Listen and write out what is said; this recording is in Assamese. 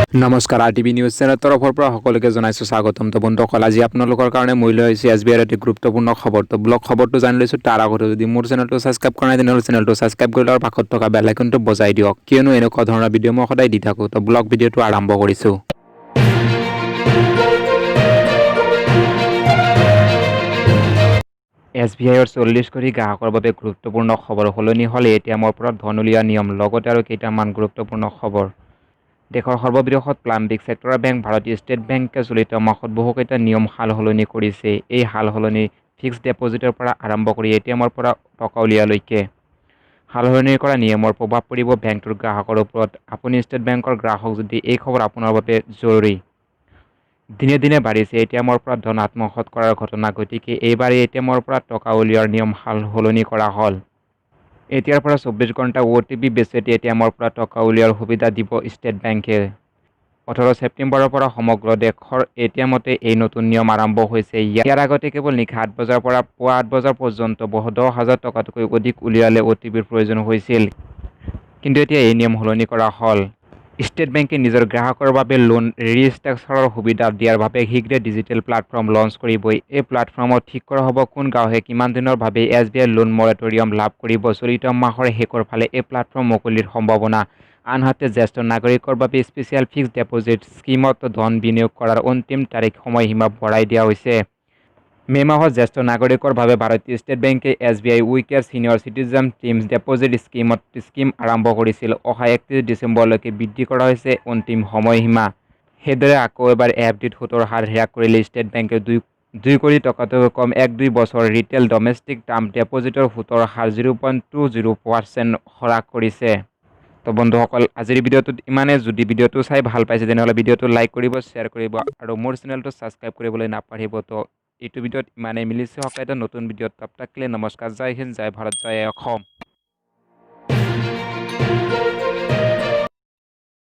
নমস্কাৰ, আৰ টি ভি নিউজ চেনেলৰ তৰফৰ পৰা সকলোকে জনাইছোঁ স্বাগতম। তো বন্ধুসকল, আজি আপোনালোকৰ কাৰণে মই লৈ আহিছোঁ এছ বি আইৰ এটি গুৰুত্বপূৰ্ণ খবৰ। তো বলক, খবৰটো জানি লৈছোঁ। তাৰ আগতে যদি মোৰ চেনেলটো ছাবস্ক্ৰাইব কৰা নাই, তেনেহ'লে চেনেলটো ছাবস্ক্ৰাইব কৰি আৰু কাষত থকা বেল আইকনটো বজাই দিয়ক, কিয়নো এনেকুৱা ধৰণৰ ভিডিঅ' মই সদায় দি থাকোঁ। তো বলক, ভিডিঅ'টো আৰম্ভ কৰিছোঁ। এছ বি আইৰ 40 কোটি গ্ৰাহকৰ বাবে গুৰুত্বপূৰ্ণ খবৰ। সলনি হ'ল এ টি এমৰ পৰা ধন উলিওৱা নিয়ম, লগতে আৰু কেইটামান গুৰুত্বপূৰ্ণ খবৰ। দেশৰ সৰ্ববৃহৎ পাব্লিক ছেক্টৰৰ বেংক ভাৰতীয় ষ্টেট বেংকে চলিত মাহত বহুকেইটা নিয়ম সাল-সলনি কৰিছে। এই সাল-সলনি ফিক্সড ডিপ'জিটৰ পৰা আৰম্ভ কৰি এ টি এমৰ পৰা টকা উলিওৱালৈকে। সালসলনি কৰা নিয়মৰ প্ৰভাৱ পৰিব বেংকটোৰ গ্ৰাহকৰ ওপৰত। আপুনি ষ্টেট বেংকৰ গ্ৰাহক যদি এই খবৰ আপোনাৰ বাবে জৰুৰী। দিনে দিনে বাঢ়িছে এ টি এমৰ পৰা ধন আত্মসাৎ কৰাৰ ঘটনা। গতিকে এইবাৰ এ টি এমৰ পৰা টকা উলিওৱাৰ নিয়ম সাল-সলনি কৰা হ'ল। এতিয়াৰ পৰা 24 ঘণ্টা অ' টি পি বেছড এ টি এমৰ পৰা টকা উলিওৱাৰ সুবিধা দিব ষ্টেট বেংকে। 18 ছেপ্টেম্বৰৰ পৰা সমগ্ৰ দেশৰ এ টি এমতে এই নতুন নিয়ম আৰম্ভ হৈছে। ইয়াৰ আগতে কেৱল নিশা 8 বজাৰ পৰা পুৱা 8 বজাৰ পৰ্যন্ত 10,000 টকাতকৈ অধিক উলিয়ালে অ' টি পিৰ প্ৰয়োজন হৈছিল। কিন্তু এতিয়া এই নিয়ম সলনি কৰা হ'ল। ষ্টেট বেংকে নিজৰ গ্ৰাহকৰ বাবে লোন ৰিষ্ট্ৰাকচাৰৰ সুবিধা দিয়াৰ বাবে শীঘ্ৰে ডিজিটেল প্লেটফৰ্ম লঞ্চ কৰিব। এই প্লেটফৰ্মত ঠিক কৰা হ'ব কোন গ্ৰাহকে কিমান দিনৰ বাবে এছ বি আই লোন মৰেটৰিয়াম লাভ কৰিব। চলিত মাহৰ শেষৰ ফালে এই প্লেটফৰ্ম মুকলিৰ সম্ভাৱনা। আনহাতে জ্যেষ্ঠ নাগৰিকৰ বাবে স্পেচিয়েল ফিক্সড ডিপ'জিট স্কীমত ধন বিনিয়োগ কৰাৰ অন্তিম তাৰিখ সময়সীমা বঢ়াই দিয়া হৈছে। মে' মাহত জ্যেষ্ঠ নাগৰিকৰ বাবে ভাৰতীয় ষ্টেট বেংকে S B I we care senior citizen term deposit scheme আৰম্ভ কৰিছিল। অহা 31 ডিচেম্বৰলৈকে বৃদ্ধি কৰা হৈছে অন্তিম সময়সীমা। সেইদৰে আকৌ এবাৰ এফ ডিত সুতৰ হাৰ হ্ৰাস কৰিলে ষ্টেট বেংকে। 2 কোটি টকাতকৈ কম 1-2 বছৰৰ ৰিটেইল ডমেষ্টিক টাৰ্ম ডিপ'জিটৰ সুতৰ হাৰ 0.20% হ্ৰাস কৰিছে। তো বন্ধুসকল, আজিৰ ভিডিঅ'টোত ইমানেই। যদি ভিডিঅ'টো চাই ভাল পাইছে, তেনেহ'লে ভিডিঅ'টো লাইক কৰিব, শ্বেয়াৰ কৰিব আৰু মোৰ চেনেলটো ছাবস্ক্ৰাইব কৰিবলৈ নাপাহৰিব। তো এইটো ভিডিঅ'ত ইমানেই। মিলিছোঁ আকৌ এটা নতুন ভিডিঅ'ত। तब तक के लिए নমস্কাৰ। জয় হিন্দ, জয় ভাৰত, জয় অসম।